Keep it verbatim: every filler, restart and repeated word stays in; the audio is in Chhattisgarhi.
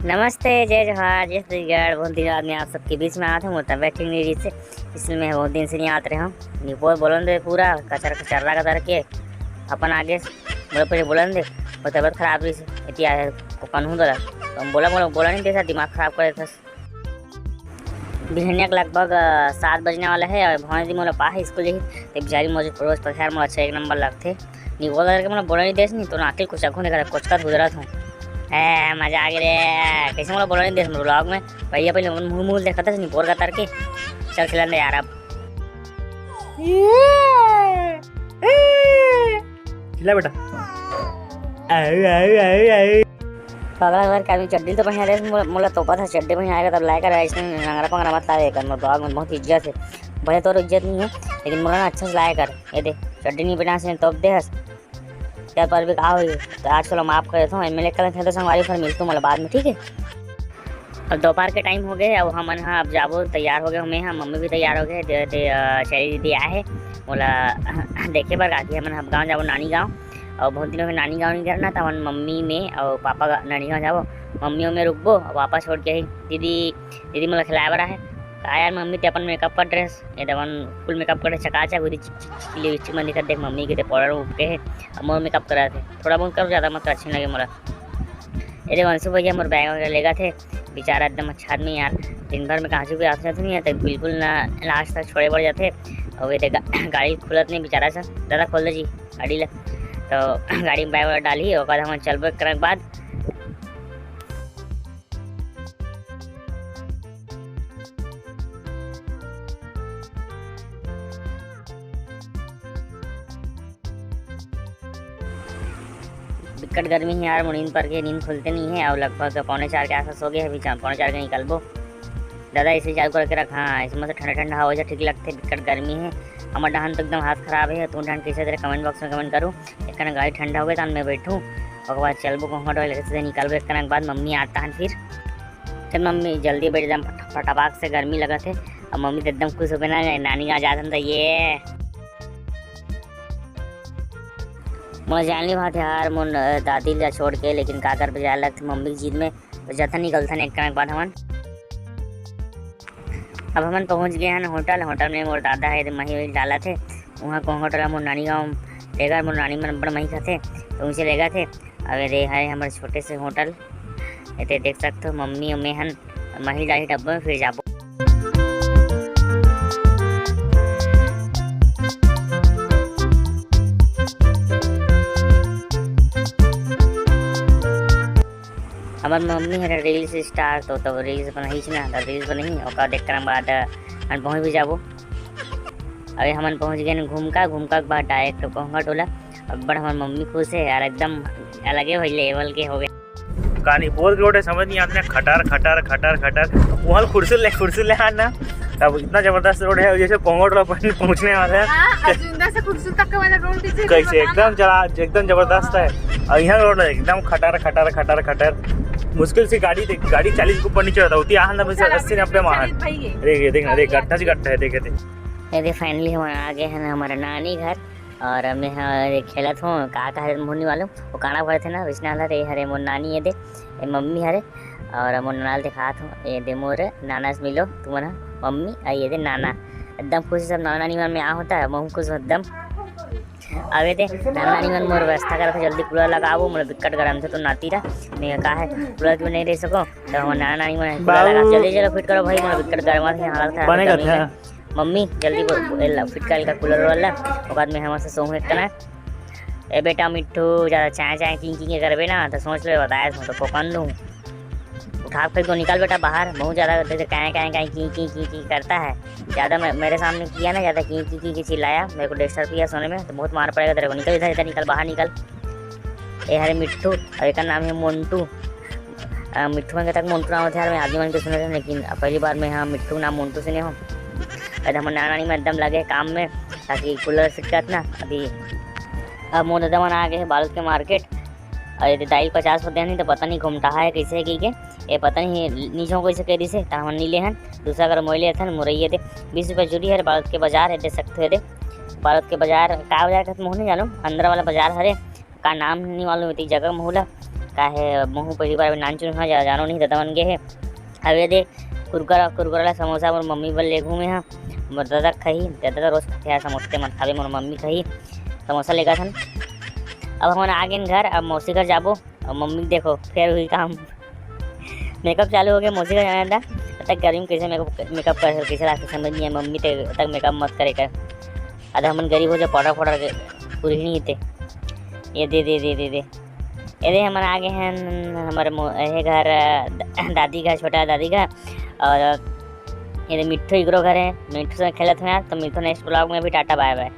नमस्ते, जय जोहार, जय छत्तीसगढ़। बहुत दिन बाद में आप सबके बीच में आत हूँ, तबियत ठीक नहीं रही से, इसलिए मैं बहुत दिन से नहीं आत रहे हूँ। निपोर बोलन दे पूरा कचर कचर्रा कतर के अपन आगे, बोले पहले बोलन दे, वो तबियत खराब रही से, इति आए को कनहूँ दला, तो हम बोला, बोला, बोला नहीं दे, दिमाग खराब करे था। बिहनिया के लगभग, अ, सात बजने वाला है और भवानी दी मोला पाहे स्कूल जाही, ते बेचारी मोर रोज पथार मोला अच्छा एक नंबर लगथे। निपोर करके मोला बोला नहीं देस नहीं, तो नाकिल कुछ अखो नहीं करे, कोचकत गुजरत हूँ। ए, मजा आ गया रे, कैसे मोला बोला नहीं देस मोर vlog में। भैया पहले अपन मुंह मुंह देखा था निपोर कतर के। चल खिलन दे यार अब। खिला बेटा। आऊ, आऊ, आऊ, आऊ। पगला घर का भी चड्डी तो पहिना रहे, मोला, मोला तोपा था चड्डी पहिना आएगा तब लाए कर, ऐसे नंगरा पंगरा मत लावे कर, मोर vlog में बहुत इज्जत है। भले तोर इज्जत नहीं है, लेकिन मोला ना अच्छा से लाए कर। ये दे, चड्डी नहीं पहना से तोप दे हस। यार पर भी का होई, तो आज चलो माफ कर देता हूँ, एमएलए कल खेलते संगवारी, फिर मिलतू मोला बाद में, ठीक है? अब दोपहर के टाइम हो गए, अब हमन हा अब जाबो, तैयार हो गए, मैं हा, मम्मी भी तैयार हो गए, दे, दे, अ, शैली दीदी आए है, मोला देखे बर काकी हमन अब गाँव जाबो, नानी गाँव। और बहुत दिन हो गए नानी गाँव नहीं गए ना, तो हमन मम्मी, मैं और पापा गा-, नानी गाँव जाबो। मम्मी और मैं रुकबो और पापा छोड़ के आई। दीदी, दीदी मोला खिलाए बर आहे। का यार मम्मी ते अपन मेकअप कर ड्रेस, ये दे अपन फुल मेकअप करे, चकाचक, उदी चिक चिक चिक लिपस्टिक मन दिखत, देख मम्मी के ते पाउडर उपके है, अब मोर मेकअप करा थे, थोड़ा बहुत कर, ज्यादा मत, अच्छे लगे मोला। ये दे वंशु भैया मोर बैग वगैरह लेगा थे, बेचारा एकदम अच्छा आदमी यार, दिन भर में कहाँ से भी आते जाते नहीं है, तो बिल्कुल ना लास्ट तक छोड़े पड़ जाते। और ये दे गा-, गाड़ी खुलत नहीं बेचारा सा, दादा खोल दे जी गाड़ी ला। तो गाड़ी में बैग वगैरह डाली, ओकर बाद हम चलबो, एकरा बाद बिकट गर्मी है यार, मोर नींद पर के नींद खुलते नहीं है। और लगभग पौने चार के आसपास हो गए, अभी चा-, पौने चार के निकलबो। दादा, एसी चालू करके रख। हाँ, इसमें से ठंडा ठंडा हवा जा ठीक लगते, बिकट गर्मी है। हमर डहान तो एकदम हाथ खराब है, तुम डहान कैसे तेरे कमेंट बॉक्स में कमेंट करूँ। एक गाड़ी ठंडा हो गए, तहन मैं बैठूँ, ओकर बाद चलबो कोहट वाले से निकलबो। एक बाद मम्मी आता हन फिर। चल मम्मी, जल्दी बैठ, एकदम फट-, फटाफट से गर्मी लगत है। अब मम्मी तो एकदम खुश हो गए ना, नानी गाँव जात हन तो ये। मोला जान ली बात यार, मोर दादी ला छोड़ के, लेकिन का कर, जाए लगथे मम्मी के जिद में, तो जथन निकलथन एक कनक बाद हमन। अब हमन पहुंच गए हन होटल। होटल में मोर दादा है, मही वही डालत है। वहाँ को होटल मोर नानी गाँव लेगा, मोर नानी मन बड़ मही खाथे, तो उनसे लेगा थे। अब ये दे है हमर छोटे से होटल, एते देख सकते हो, मम्मी और मैं हन, मही डाली डब्बा में फिर जाबो। हमर मम्मी हर reels star, तो तब reels बनाईस ना, तब reels बनाई, ओकर देख कर बाद हम पहुँच भी जाबो। अभी हमन पहुँच गए घूमका, घूमका के बाद direct कोहंगा टोला। अब बड़ हमर मम्मी खुश है यार, एकदम अलगे भाई level के हो गए। कानी पोर के रोड है, समझ नहीं आता, खटर, खटर, खटर, खटर। वहाँ खुरसुल ले, खुरसुल ले आना। अब इतना जबरदस्त रोड है, जैसे कोहंगा टोला पहुँचने वाला है। हाँ, अजुंदा से खुरसुल तक का वाला रोड भी कैसे, एकदम जरा, एकदम जबरदस्त है। और यहाँ रोड है, एकदम खटर, खटर, खटर, खटर। मुश्किल से गाड़ी देख, गाड़ी चालीस के ऊपर नीचे रहता होती, यहाँ ना बस अस्सी नब्बे में। देखिए, देखिए, देख, गड्ढा से गड्ढा है, देखिए, देखिए। ये finally हम आ गए हैं ना हमारा नानी घर। और मैं हाँ, ये खेलत हूँ, का कहे मुन्नी वालों, वो काना भरत है ना, विष्णा वाला रे, हरे मोर नानी ये दे, ये मम्मी हरे, और मोर नाना दिखात हूँ, ये दे मोर नाना से मिलो, तुम ना मम्मी, आ ये दे नाना, एकदम खुश सब नाना नानी मन में आ होता है, बहुत खुश एकदम। अब ये दे नाना नानी मन मोर व्यवस्था करत है, जल्दी कूलर लगाओ, मोर बिकट गरम थे तो नाती रहा, मैं कहा है कूलर क्यों नहीं रह सको, तो हम नाना नानी मन कूलर लगा, जल्दी चलो फिट करो भाई, मोर बिकट गरम थे, हालत खराब है गर्मी में। मम्मी, जल्दी बो-, बो-, एला फिट कर का कूलर वाला, ओकर बाद में हमर से सोहू एक तना। ए बेटा मिट्ठू, ज्यादा चाय चाय की की करबे ना, तो सोच ले बताया तो पकड़ लूँ। उठा के फेंक दो, निकल बेटा बाहर, बहुत ज्यादा दे दे, काए, काए, काए, की, की, की, की करता है। ज्यादा मे-, मेरे सामने किया ना, ज्यादा की, की, की, की चिल्लाया, मेरे को डिस्टर्ब किया सोने में, तो बहुत मार पड़ेगा तेरे को। निकल इधर, इधर निकल, बाहर निकल। ए हरे मिट्ठू, और एक नाम है मोन्टू। अ, मिट्ठू मन के तक मोन्टू नाम होथे यार, मैं आदमी मन के सुने रहें, लेकिन अब पहली बार मैं हाँ मिट्ठू नाम मोन्टू सुने हूँ। अरे हमर नाना नानी मन एकदम लगे काम में, ताकि कूलर फिट करत ना। अभी अब मोर दादा मन आ गए हैं बारूद के मार्केट। और ये दाई पचास रुपया नहीं तो पता नहीं घुमटा है कैसे है की के, ये पता नहीं नीचे कैसे कह दिसे, तो हमन नहीं ले हन, दूसरा अगर मोबाइल लेथन, मुरैये दे बीस रुपया जुड़ी है, बारूद के बाजार है, दे सकते हो दे। बारूद के बाजार, का बाजार कहते मोह नहीं जानो, अंदर वाला बाजार हरे, का नाम नहीं मालूम इतनी जगह मोहला, काहे महूँ पहली बार नानचुन हा, जा-, जानो नहीं, दादा मन गे हे। अब ये दे कुरकुरा, कुरकुरा ला समोसा मोर मम्मी बर ले घूमे हा। मोर दादा खाही, दादा तो रोज खाथे यार समोसा, ते मन खावे, मोर मम्मी खाही समोसा लेकर हन। अब हमन आ गेन घर, अब मौसी घर जाबो। अब मम्मी देखो, फेर हुई काम। मेकअप चालू हो गया, मौसी घर जाना था। तब तक गर्मी में कैसे मेकअप, मेकअप कर, कैसे लागथे समझ नहीं आए। मम्मी ते तक मेकअप मत करे कर, आधा हमन गरीब हो जाए, पाउडर, पाउडर के पूरी नहीं थे। ये दे, दे, दे, दे, दे। ये दे, हमन आ गए हैं हमारे मो-, ये घर, अ, दादी घर, छोटा दादी घर। और ये दे मिट्ठू इकरो घर है, मिट्ठू से खेलत हुए। तो मिलते नेक्स्ट ब्लॉग में भी, टाटा बाय बाय।